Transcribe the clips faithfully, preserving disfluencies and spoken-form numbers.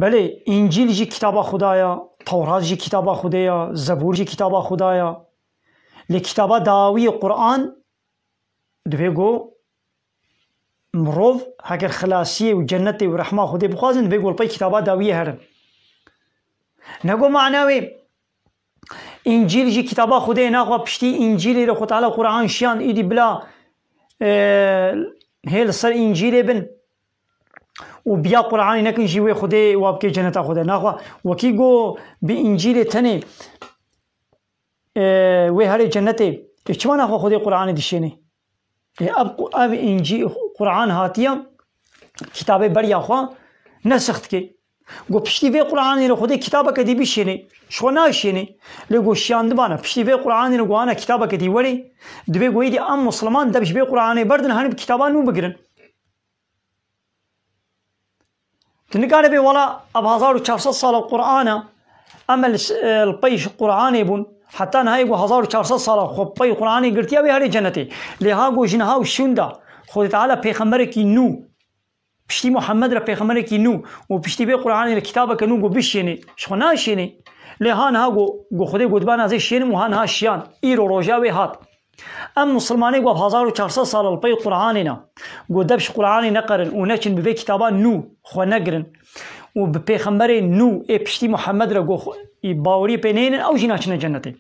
Belê, Încîl jî kitaba Xuda ya, Tewrat jî kitaba Xudê ya, Zebûr jî kitaba Xuda ya. Lê kitaba dawiyê Quran, divê ku mirov heger xilasiyê û cennetê û rehma Xudê bixwazin, divê ku li pey kitaba dawiyê herin. Ne ku mana wê Încîl jî kitaba Xudê ye, naxwe piştî Încîlê re Xwe Teala Quran şiyan, îdî bila, e, hê li ser Încîlê bin û biya Quranê nekin jî wê Xudê wa bike ceneta Xudê. Naxwe wekî got bi Încîlê tenê, e, wê herê cennetê. E, çima naxwe Xudê Quranê dişênê? E, ev, ev Încî-, Quran hatiye kitabê beriya xwe nesix dike. Got piştî vê Quranê re Xwedê kitabeke dî bişênê. Ji xwe naşênê. Lê got şiyandibana. Piştî vê Quranê re got ana kitabeke dî werê. Divê got êdî em Musliman deb ji vê Quranê berdin, hanî bi kitaba nû bigirin. Tu nikaribê wela ev hezar û çar sed sala Qur'an e, em li s-, e, li pey ji Qur'anê bûn. Heta niha yê ku hezar û çar sed sala xwe pey Qur'anê girtiye wê herê cenetê. Lê ha ku ji niha û şûnda Xwedê Teala pêxemberekî nû, piştî Muhammed re pêxemberekî nû û piştî vê Qur'anê re kitabeke nû ku bişênê, ji xwe naşênê. Lê ha niha ku, ku Xwedê gotibana ez ê şênim û ha niha şiyan. Îro roja wê hat. Em Musulmanê ku hezar û çar sed sal li pey Qur'anê ne, ku deb ji Qur'anê neqerin û neçin bi vê kitaba nû xwe negirin û bi pêxemberê nû ê piştî Muhammed re ku xwe-, î bawerî pê neynin, ew jî naçine cennetê.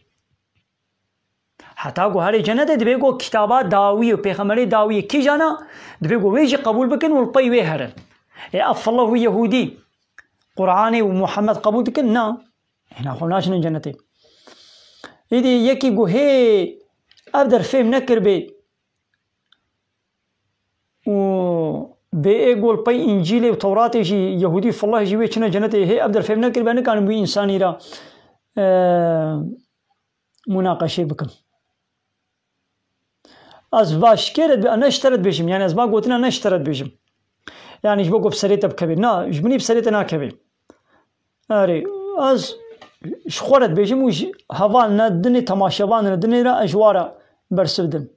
Heta ku herê cennetê divê ku kitaba dawî û pêxemberê dawî kîjan e, divê ku wê jî qebûl bikin û li pey wê herin. Ê ev fillah û Yehûdî Qur'anê û Muhammed qebûl dikin? Na. Hêna xwe naçine cennetê. Îdî yekî ku hê ev der fêm nekiribê û bê ê gol pey Încîlê û Tewratê jî Yehûdî fillah jî wê çine cennetê, hê ev der fêm nekiribê, nikarim wî însanî re, e, munaqeşê bikim. Ez vaşkê re dibe-, ne ji te re dibêjim. Yani ez va gotina ne ji te re dibêjim. Yani ji bo ku bi serê te bikevê. Na, ji min î bi serê te nakevê. Erê, ez ji xwe re dibêjim û ji hevalne dinê, temaşevanine dinê re ez ji wa re bersiv dim.